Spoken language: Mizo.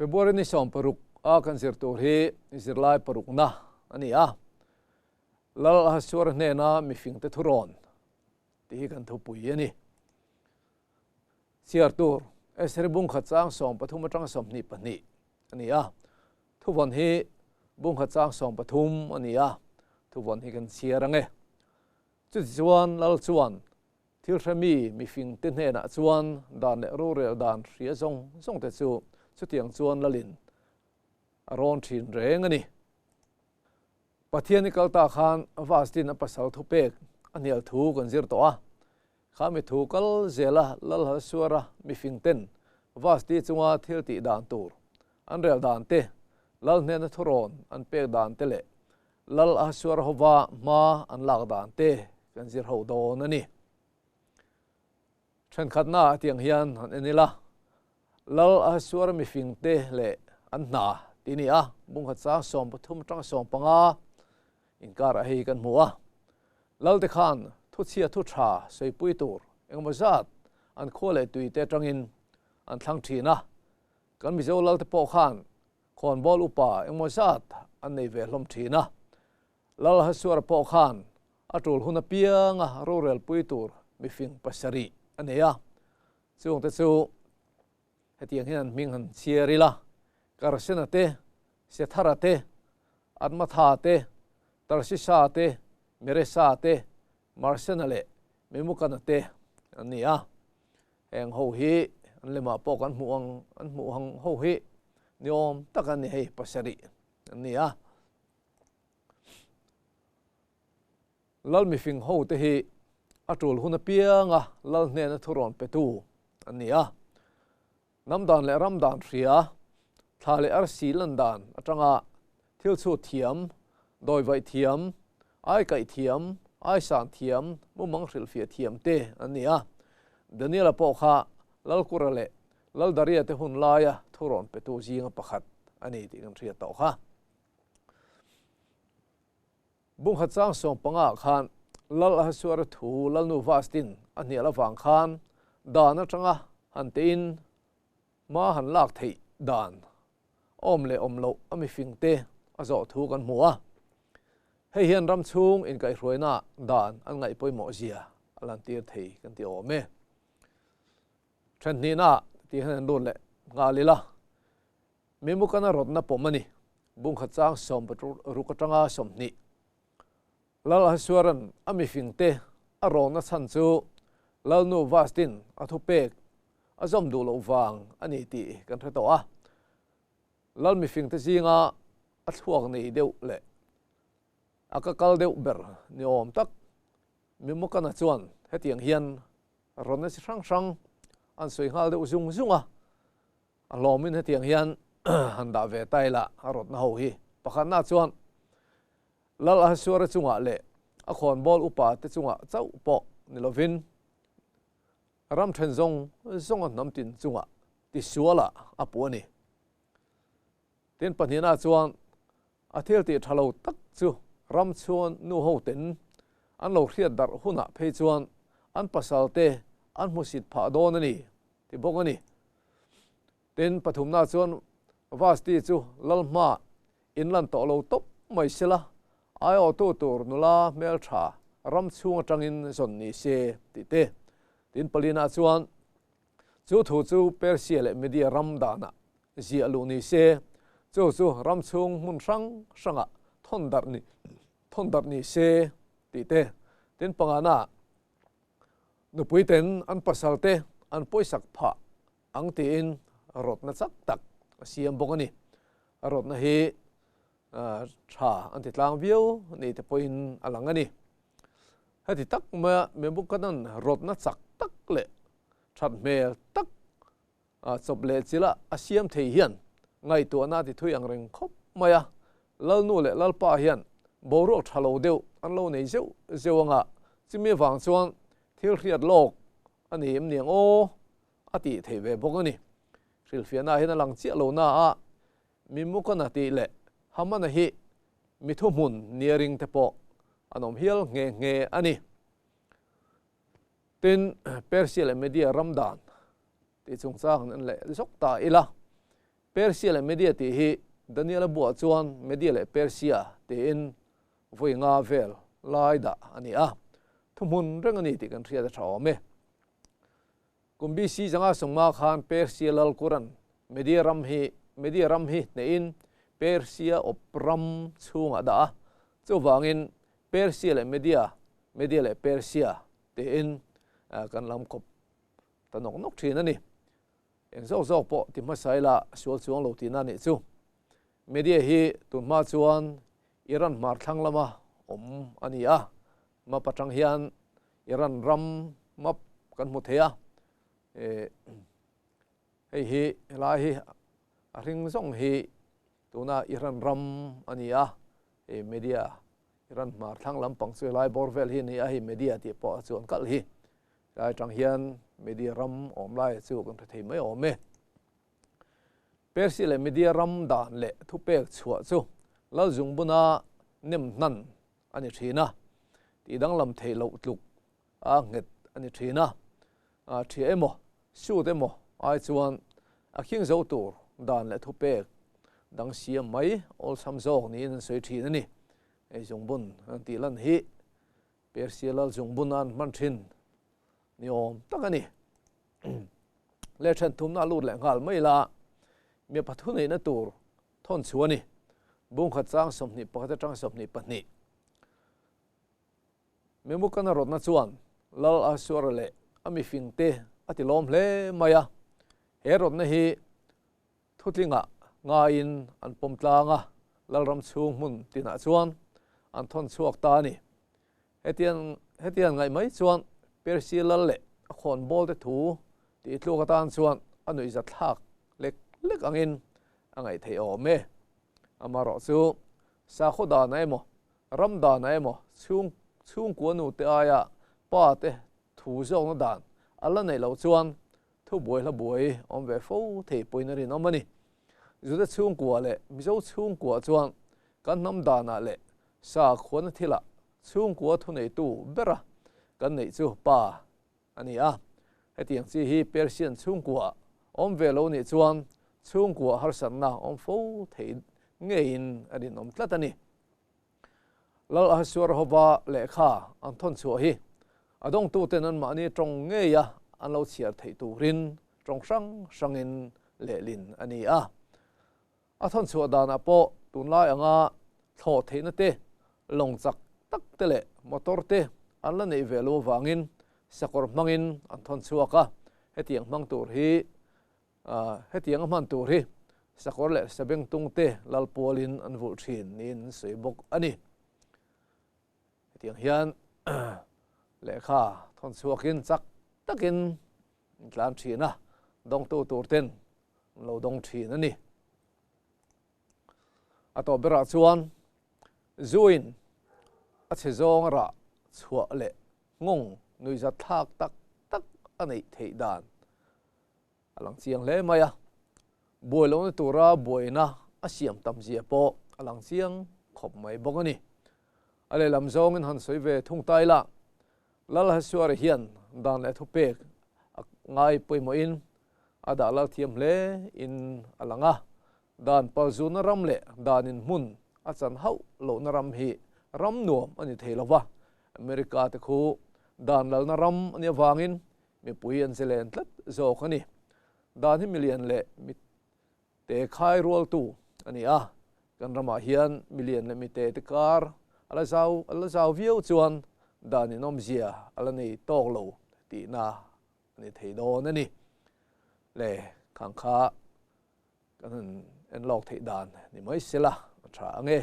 February ni 16 a kan zir tur hi zirlai parukna a ni a. Lal Ahasuera hnena mifingte thurawn tih hi kan thupui a ni. Chhiar tur, Estheri bungkhat chang 13 atanga 22 a ni a. Thuvawn hi bungkhat chang 13 a ni a, thuvawn hi kan chhiar ang e. Chutichuan Lal chuan thil hremi mifingte hnenah chuan dan leh rorel dan hria zawng zawngte chu chutiang chuan Lalin a rawn thin reng a ni. Pathian i kal ta khan Vastin a pasal thupek a hnial thu kan zir tawh a. Kha mi thu kal zela Lal Halsuara mifingten Vasti chunga thil tih dan tur an rel dan te, Lal hnena thurawn an pek dan te leh Lal Ahasuera hova hma an lak dan te kan zir ho dawn a ni. Thenkhatna a tiang hian han en ila, Lal Ahasuera mifingte leh an hna tih a ni a, bungkhat chang 13 atanga 15 inkarah hei kan hmu a. Lalte khan thuchhia thu tha sawipui tur engemaw zat an khua leh tui te atangin an thlang thin a, kan Mizo Lalte pawh khan khawnbawl upa engemaw zat an nei ve hlawm thin a. Lal Hasuara pawh khan a tul hun apianga rorelpui tur mifing pasarih a nei a, chungte chu Hetiang hian an hming han chhiar ila, Karsena te, Sethara te, Admatha te, Tarsisa te, Meresa te, Marsena leh Memukana te an ni a. Heng ho hi an lemah pawh kan hmuh ang, an hmuh ang ho hi ni awm tak an ni hei, pasarih an ni a. Lal mifing ho te hi a tul hun apianga lal hnena thurawn petu an ni a. Hnam dan leh ram dan hria, thla leh arsi lan dan atanga thil chhut thiam, dawivaih thiam, aikaih thiam, aisan thiam, mumang hrilhfiah thiam te an ni a. Daniela pawh kha Lalkura leh Laldaria te hun laia thurawn petu zinga pakhat a ni tih kan hriat tawh kha. Bungkhat chang 15 ah khan Lal Ahasuera thu Lalnu Vastin a hnial avang khan dan atanga han tein hma han lak theih dan awm leh awm loh a mifingte a zawh thu kan hmu a. Hei hian ram chhung inkaihhruaina dan an ngaih pawimawh zia a lantir thei kan ti awm e. Thenhnihna tih hian an lut leh nghal ila. Mimukana rawtna pawm a ni. Bungkhat chang 60 atanga 20. Lal Ahasueran a mifingte a rawnna chhan chu Lalnu Vastin a thupek a zawm duh loh vang a ni tih kan hre tawh a. Lal mifingte zinga a thluak nei deuh leh a ka kal deuh ber ni awm tak Mimukana chuan hetiang hian rawnna chi hrang hrang an sawi nghal deuh zung zung a. A hlawmin hetiang hian han dah ve ta ila a rawtna ho hi. Pakhatna chuan Lal Ahasuera chungah leh a khawnbawl upa te chungah chauh pawh ni lovin ram then zawng zawnga hnam tin chungah tisualah a puh a ni. Tin, pahnihna chuan a thil tih tha lo tak chu ram chhuan nu ho ten an lo hriat darh hunah phei chuan an pasal te an hmusit phah dawn a ni ti bawk a ni. Tin, pathumna chuan Vasti chu lal hma in lan tawh lo tawp mai sela, aiawhtu tur nula hmeltha ram chhung atangin zawn ni se tih te. Tin, palina chuan chu thu chu Persia leh Media ram danah ziah luh ni se, chu chu ram chhung hmun hrang hrangah thawn darh ni thawn darh ni se tih te. Tin, pangana Nupui ten an pasal te an pawisak phah ang tiin rawtna chak tak a siam bawk a ni. A rawtna hi tha an ti tlang viau ni te pawhin a lang a ni. Heti tak maia Memukanan rawtna chak tak leh that hmel tak chawp leh chila a siam thei hian ngaihtuahna a ti thui ang reng khawp mai a. Lalnu leh Lalpa hian boruak tha lo deuh an lo nei zeuh zeuh anga chumi avang chuan thil hriat lawk a ni em niang aw a tih theih ve bawk a ni. Hrilhfiahna hian a lang chiah lo na a, Mimukana tih leh Hamana hi mi thuhmun nia ring te pawh an awm hial nghe nghe a ni. Tin, Persia leh Media ram dan tih chungchang an leh zawk ta ila. Persia leh Media tih hi Daniela buah chuan Media leh Persia tiin vawi nga vel lai dah a ni a, thuhmun reng a ni tih kan hriat a tha awm e. Kum BC zanga sawmnga khan Persia lal Kuran Media ram hi Media ram hi hnehin Persia awp ram chhungah dah a, chuvangin Persia leh Media, Media leh Persia tiin kan lam kawp ta nawk nawk thin a ni. Eng zawk zawk pawh ti hmasa ila sual chuang lo tihna a nih chu. Media hi tun hma chuan Iran hmar thlang lama awm a ni a, map atang hian Iran ram map kan hmu thei a, hei hi helai hi a hring zawng hi tuna Iran ram a ni a, hei Media Iran hmar thlang lampang chu helai bawr vel hi a ni a, hei Media tih pawh a chuan kalh hi helai atang hian Media ram awm lai chu kan hre thei mai awm e. Persia leh Media ram dan leh thupek chhuah chu lal zungbuna nem hnan a ni thin a, tih danglam theih loh tluk a nghet a ni thin a, ṭhia emaw, suit emaw ai chuan a khing zo tur dan leh thupek dang siam mai awlsam zawk niin an sawi thin a ni. Hei zungbun an tih lan hi Persia lal zungbun a an hman thin ni awm tak a ni. Le then thumna a lut leh nghal mai la, mipa thuneihna tur thawn chhuah a ni. Bungkhat chang 21 atang 22. Memukana rawtna chuan Lal Ahasuera leh a mifingte a ti lawm hle mai a, he rawtna hi thutlingah ngaiin an pawm tlang a, Lalram chhung hmun tinah chuan an thawn chhuak ta a ni. Hetiang hetiang ngaih mai chuan Persia lal leh a khawnbawlte thu tih tluk atan chuan a nuihzat thlak lek lek angin a ngaih theih awm e. Amaherawh chu sakhaw danah emaw ram danah emaw chhung chhungkua nute aia pa te thu zawkna dan a la neih loh chuan thu buai hla buai awm ve fo thei pawhin a rinawm a ni. Juda chhungkua leh Mizo chhungkua chuan kan hnam danah leh sakhuana thilah chhungkua thuneitu bera kan neih chu pa a ni a. Hetiang chi hi Persian chhungkua awm ve lo nih chuan chhungkua harsatna awm fo thei ngeiin a rinawm tlat a ni. Lal Ahasuerhova lehkha an thawn chhuah hi a dawngtuten anmahni tawng ngeia an lo chhiar theih turin tawng hrang hrangin lehlin a ni a. A thawn chhuah danah pawh tunlai anga thlawh theihna te, lawng chak tak te leh motor te an la neih ve lo avangin sakawr hmangin an thawn chhuak a, hetiang hmang tur hi hetiang a hman tur hi sakawr leh sabengtung te lalpualin an vulh thin niin an sawi bawk a ni. Hetiang hian lehkha thawn chhuakin chak takin an tlan thin a, dawngtu tur ten an lo dawng thin a ni. A tawp berah chuan zuin a chhe zawng a rah chhuah leh nghawng nuihzat thlak tak tak a neih theih dan a lang chiang hle mai a. Buai lohna tura buaina a siam tam zia pawh a lang chiang khawp mai bawk a ni. A lehlam zawngin han sawi ve thung ta ila, Lal Hasuara hian dan leh thupek a ngai pawimawhin a dah lal thiam hle in a lang a, dan palzuna ram leh danin hmun a chan hauh lohna ram hi ram nuam a ni thei lo va, America te khu dan lalna ram a nih avangin mipui an zelen tlat zawk a ni. Dan hi milian leh mi te khai rualtu a ni a, kan ramah hian milian leh mite te kar a la zau a la zau viau chuan dan inawmzia a la nei tawk lo tihna a ni thei dawn a ni. Le khang kha kan han en lawk theih dan ni mai sela a tha ang e.